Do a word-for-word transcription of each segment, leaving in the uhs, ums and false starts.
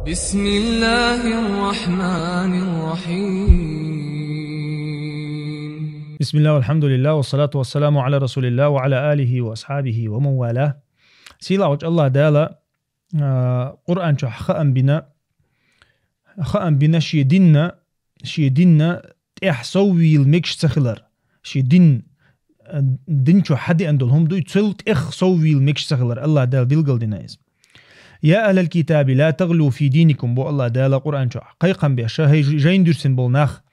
بسم الله الرحمن الرحيم. بسم الله والحمد لله والصلاة والسلام على رسول الله وعلى آله وأصحابه ومن والاه. Сийлахь волчу Аллах Дала, а, Къуръан чохь хаам бина, хаам бина шен динна, шен динна тӀех соввийла мегаш ца хилар. Шен дин, а, дин чохь хьадеана долу хӀума дуй, цул тӀех соввийла мегаш ца хилар Аллах Дала билгал дина иза. «يا أهل الكتاب لا تغلوا في دينكم», бо Аллах Дала Къуръан чохь. Кхайкхам беш, хӀай жайна дуьрсина болу нах,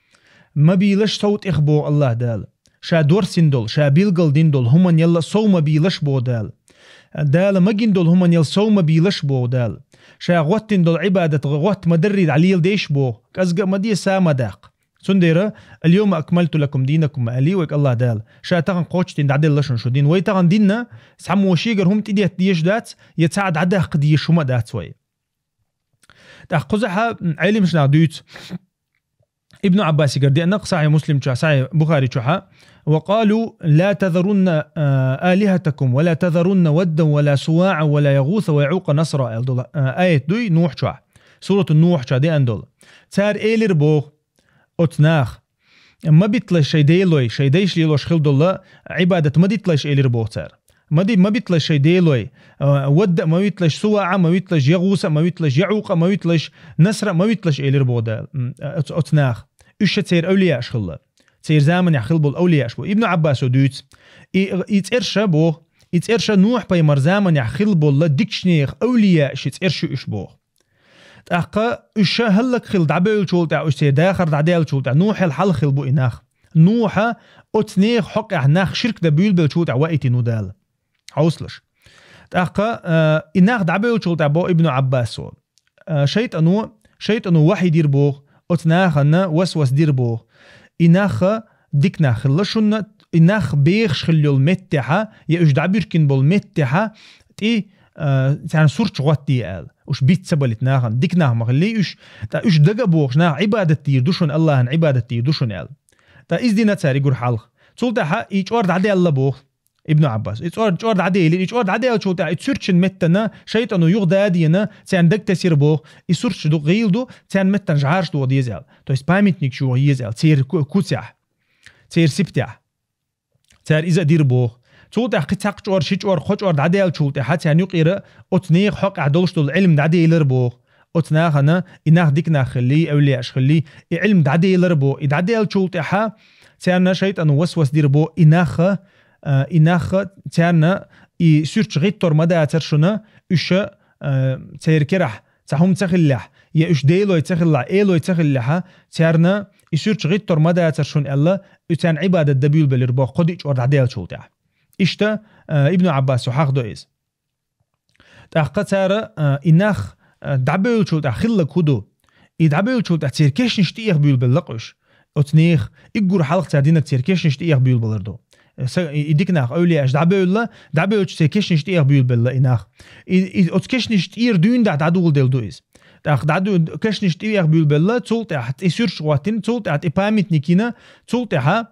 ма бийлаш сов тӀех, бо Аллах Дала. Ша дорсина долу, ша билгал дина долу хӀуманна елла сов ма бийлаш, бо Дала. Дала ма гина долу хӀуманна елла сов ма бийлаш, бо Дала. Ша гӀоттина долу Ӏибадат гӀотта ма даррий дӀалеладеш, бо, кӀезга а ма де, са а ма даккха. Цундела: «اليوم أكملت لكم دينكم», аьлла вайга Аллах Дала. Ша тахана кхоччуш дина дӀаделла шуна шу дин. Вай тахана динна цхьаммо шегара хӀума тӀедетта дезаш дац, я цхьа а дӀадаккха дезаш хӀума дац вай. ТӀаккха кхузахь, м, Ӏелимаш нах дуьйцу. Ибн Ӏаббасигара деана Сахьихь Муслим чохь, Сахьихь Бухари чохь: «وقالوا لا تذرن، а, آلهتكم ولا تذرن ودا ولا سواعا ولا يغوث ويعوق ونسرا», аьлла долу, а, аят дуй Нухь чохь. Сурату Нухь чохь деана долу. Цара элира боху оцу наха: «Ма битталаш шайн делой, шайн дайша лелош хила долу Ӏибадат ма дитталаш», элира боху цара. «Ма ди-, ма битталаш шайн делой, а, Вадда а ма витталаш, Суваъа а ма витталаш, ЯгӀуса а ма витталаш, ЯӀукъа а ма витталаш, Насра а ма витталаш», элира боху Дала, м, оцу, оцу наха. Уьш ша церан авлияаш хилла. Церан заманехь хилла болу авлияаш бу. Ибн Ӏаббасо дуьйцу: и, и цӀерша боху, и цӀерша Нухь-пайхамар заманехь хилла болу дикачу нехан авлияаш, и цӀерш ю уьш боху. ТӀаккха уьш ша хӀаллакьхилла дӀабевллачул тӀаьхьа, уьш церан дахар дӀадаьллачул тӀаьхьа, Нухьел хьалха хилла бу и нах. Нухьа оцу нехан хьокъехь нах ширк дан буьйлабеллачул тӀаьхьа ваийтина ву Дала. Хьовсалаш. ТӀаккха, а, и нах дӀабевллачул тӀаьхьа, бо Ибн Ӏаббасо, а, шайтӀано, шайтӀано вахьий дира боху, оцу нахана васвас дира боху. И нах дика нах хилла шуна, и нах бехаш хилла йолу меттехьа, я уьш дӀабуьркина болу меттехьа, тӀе, а, царна сурташ гӀоттае аьлла. Уьш биц ца балийта нахана, дика нах ма хиллий уьш, ткъа уьш дага а бохуш, наха Ӏибадат дийр ду шуна, Аллахьан Ӏибадат дийр ду шуна аьлла. Ткъа иза дина цара и гур хьалха. Цул тӀаьхьа и чӀор дӀадаьлла боху Ибн Ӏаббас. И чӀор, чӀор дӀаделира, и чӀор дӀаделлачул тӀаьхьа и суьртачун меттана шайтӀано юха дадийна, царна дагтесира боху, и сурташ ду, гӀийла ду, царна меттана жӀараш доху деза аьлла. То есть памятник чу ваха еза аьлла, церан ку-, куцехь, церан сибтехь. Цара иза а дира боху. Цул тӀаьхьа кхин цхьаккха чӀор, ши чӀор, кхо чӀор дӀадаьллачул тӀаьхьа царна юкъера оцу нехан хьокъехь долуш долу Ӏилма дӀаделира боху. Оцу нахана, и нах дика нах хиллий, авлияаш хиллий, и Ӏилма дӀаделира боху. И дӀаделлачул тӀаьхьа царна шайтӀано васвас дира боху, и нах, а, и нах царна и суьрташ гӀиттор ма дацара шуна, уьш, а, церан керахь цхьа хӀума ца хиллехь, я уьш делой ца хиллехь, элой ца хиллехьа, царна и суьрташ гӀиттор ма дацара шуна аьлла, и царна Ӏибадат дан буьйлабелира боху кхо-диъ чӀор дӀаделлачул тӀаьхьа. Иштта, а, Ибн Ӏаббасо хьахдо иза. ТӀаккха цара, а, и нах, а, дӀабевллачул тӀаьхьа хилларг хӀун ду? И дӀабевллачул тӀаьхьа церан кешнаш тӀеэха буьйлабелла-кх уьш. Оцу нехан и гур хьалха цара динарг церан кешнаш тӀеэха буьйлабалар ду. Са-, и, и дика нах, авлияаш дӀабевлла, дӀабевллачу церан кешнаш тӀеэха буьйлабелла и нах. И, и оцу кешнаш тӀера дуьйна дӀа-, дӀадугӀладелла ду иза. ТӀаккха дӀаду-, кешнаш тӀеэха буьйлабелла, цул тӀаьхьа тӀе суьрташ гӀоттина, цул тӀаьхьа тӀе памятник йина, цул тӀаьхьа,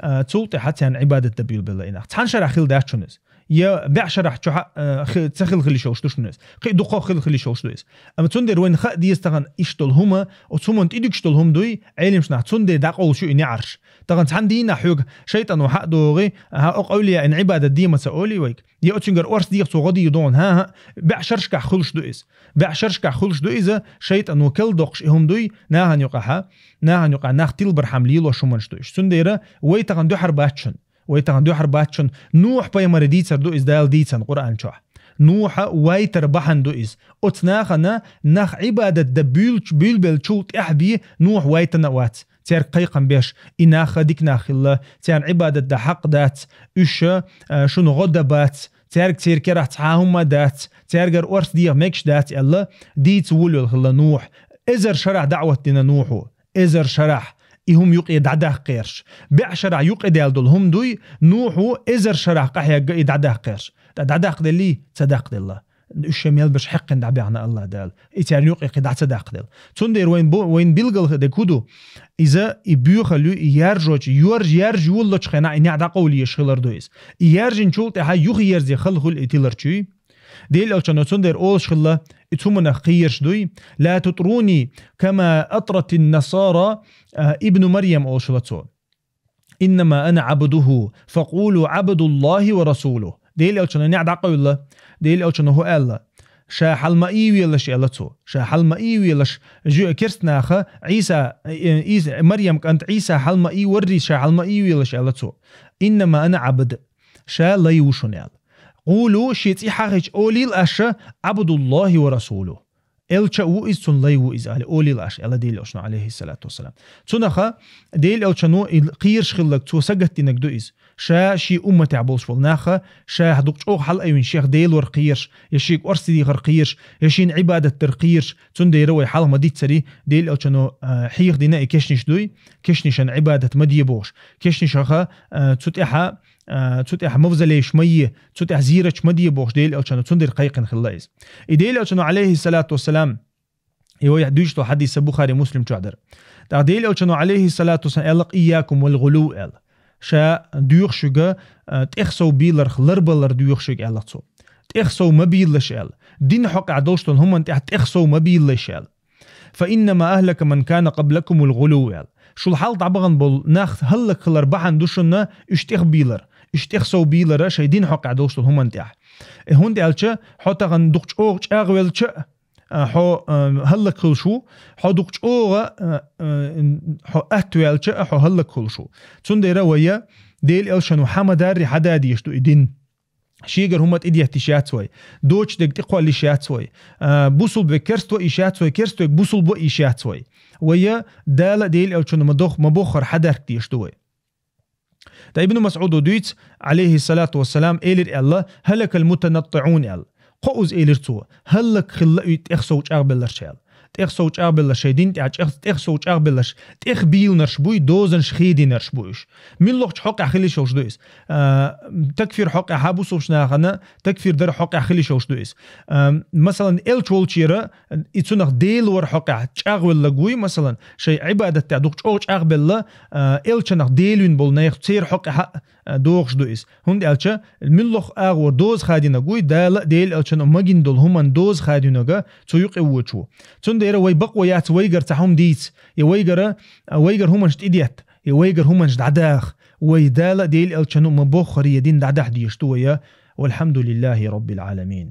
а, цул тӀаьхьа царна Ӏибадат дан буьйлабелла и нах. Цхьана шарахь хилла дац шуна иза. Я бӀе шарахь чохь, а, хи-, ца хила хила йиш йолуш ду шуна иза. Кхин а дукха хила хила йиш йолуш ду иза. Амма цундела вайна хаа деза тахана иштта долу хӀума, оцу хӀуманна тӀедуьгуш долу хӀума дуй, Ӏелимаш нах, цундела дӀакъовлуш ю и неӀарш. Тахана цхьана дийнахь хьоьга шайтӀано хьа а догӀий, хьа, окху авлияъна Ӏибадат де ма ца олий вайга. Я оцуьнгара орца деха цо гӀо дийр ду хьуна, хӀан-хӀа, бӀе шарашкахь хуьлуш ду иза. БӀе шарашкахь хуьлуш ду иза, шайтӀано кел доккхуш и хӀума дуй, нахана юкъахьа, нахана юкъахь нах тилбархьама лелош хӀуманаш ду уьш. Цундела вай тахана дуьхьал бац шуна. Вай тахана дуьхьал бац шуна. Нухь-пайхамаран дийцар ду иза Дала дийцина Къуръан чохь. Нухьа вайтар бахьана ду иза. Оцу нахана нах Ӏибадат дан буьйлч-, буьйлабеллачул тӀаьхьа бен Нухь вайтина а вац. Цаьрга кхайкхам беш, и нах дика нах хилла, царна Ӏибадат дан хьакъ дац, уьш, а, шуна гӀо дан бац, цаьрга церан керахь цхьа а хӀума дац, цаьргара орца деха мегаш дац аьлла, дийца волавелла хилла Нухь. Эзар шарахь даӀват дина Нухьо. Эзар шарахь и хӀума юкъе дӀадаккха гӀерташ. БӀе шарахь юкъе даьлла долу хӀума дуй, Нухьо эзар шарахь къахьегна и дӀадаккха гӀерташ. ТӀаккха дӀадаккхаделлий? Ца даккхаделла. Уьш шайн мел берш хьекхина дӀабаьхна Аллах Дала. И царна юкъе кхин дӀа ца даккхаделла. Цундела вайн бо-, вайн билгал хи дерг хӀун ду? Иза и боьхалла ю, и яржочу, йорж-, яржа йолалучу хенахь и неӀ дӀакъовлаеш хилар ду иза. И яржинчул тӀаьхьа юхаерзе хала хуьлу и тиларчуй. Дела элчано цундер олуш хилла, и цу манах кхиерш дуй: «لا تطروني كما أطرت النصارى ابن مريم», олуш хилла цо. «إنما أنا عبده فقولوا عبد الله ورسوله». Дела элчано неӀ дӀакъевлла, Дела элчано хӀу аьлла: «Ша хьал ма ийвелаш», аьлла цо. «Ша хьал ма ийвелаш, жу-, керст наха, Ӏийса, э, Ӏийса, Марьям кӀант Ӏийса хьал ма ийварри, ша хьал ма ийвелаш», аьлла цо. «إنما أنا عبد». Ша лай ву шуна аьлла. «قولوا», шен цӀи хьахича олийла аша: «عبد الله ورسوله». Элча а ву иза, цун лай ву иза, али олийла аша, аьлла Дела элчано, алейхиссалату вассалам. Цунаха Дела элчано и кхераш хиллаг, цо сагаттинаг ду иза. Ша ши умматехь болуш болу наха, ша дукха чӀогӀа хьалаайвина шех Делор кхераш, я ши кӀорси дийхар кхераш, я шин Ӏибадат дар кхераш, цундела вай хьалха ма диццари, Дела элчано, а, хьеха дина и кешниш дуй, кешнишан Ӏибадат ма де бохуш, кешнишаха, а, цу тӀаьхьа, а, цу тӀаьхьа мавзолейш ма е, цу тӀаьхьа зийрачу ма де бохуш Дела элчано цундира кхайкхина хилла иза. И Дела элчано, алейхиссалату вассалам, и вай дуьйцуш долу хьадис Бухари, Муслим чохь дара. ТӀаккха Дела элчано, алейхиссалату вассалам, аьлла: «إياكم والغلو», аьлла. Ша доьху шуьга, а, тӀехсов бийларх ларбалар доьху шуьга, аьлла цо. ТӀехсов ма бийлалаш, аьлла. Дин хьокъехь долуш долу хӀуманна тӀехь тӀехсов ма бийлалаш, аьлла. «فإنما أهلك من كان قبلكم الغلو», аьлла. Шул хьалха дӀабахана болу нах хӀаллакьхилар бахьана ду шуна уьш тӀехбийлар, уьш тӀехсов бийлара шайн дин хьокъехь долуш долу хӀуманна тӀехь. Э, хӀунда аьлча хьо тахана дукха чӀогӀа чӀагӀвелча а, а, хьо, а, хӀаллакьхуьлуш ву, хьо дукха чӀогӀа, а, а, хьо атта ваьлча а, хьо хӀаллакьхуьлуш ву. Цундела вайя Дела элчано хьан ма дарри хьан да дезаш ду и дин. Шегара хӀума тӀедетташ яц вай. Доцу дерг тӀекхоллиш яц вай. А, бусулба век керсто ийш яц вай, керсто век бусулба ийш яц вай. Вайя Дала а Дела элчано ма дох-, ма боххар хьан дарг дезаш ду вай. Ткъа Ибн МасӀудо дуьйцу, алейхиссалату вассалам, элира аьлла: «هلك المتنطعون», аьлла. Кхо уьза элира цо: «ХӀаллакьхилла уьйтӀа тӀехсов чӀагӀбелларш», аьлла. ТӀехсов чӀагӀбелларш, шайн дин тӀехь чӀех-, тӀехсов чӀагӀбелларш, тӀехбийланарш буй, дозанаш хедийнарш бу уьш. Муьлххачу хьокъехь хила йиш йолуш ду иза? А, такфир хьокъехь, бусулбачу нахана такфир дар хьокъехь хила йиш йолуш ду иза? А, масалан, элча волчера и цунах Дела вар хьокъехь чӀагӀвеллаг вуй, масалан, шайн Ӏибадат тӀехь дукха чӀогӀа чӀагӀбелла, а, элчанах Дела вина болу нехан церан хьокъехь а, а, дохуш ду иза. ХӀунда аьлча муьлхха агӀор доза хадийнаг вуй, Дала а, Дела элчано а магийна долу хӀуманна доза хадийнага цу юкъа вочу ву. Цундела вай бакъо яц вайгара цхьа хӀума дийца, я вайгара, а, вайгара хӀуманаш тӀедетта, я вайгара хӀуманаш дӀадаха. Вай Дала а, Дела элчано а ма боххаре дин дӀадахьа дезаш ду вайя. Валхьамдулиллахи Роббил Ӏаламин.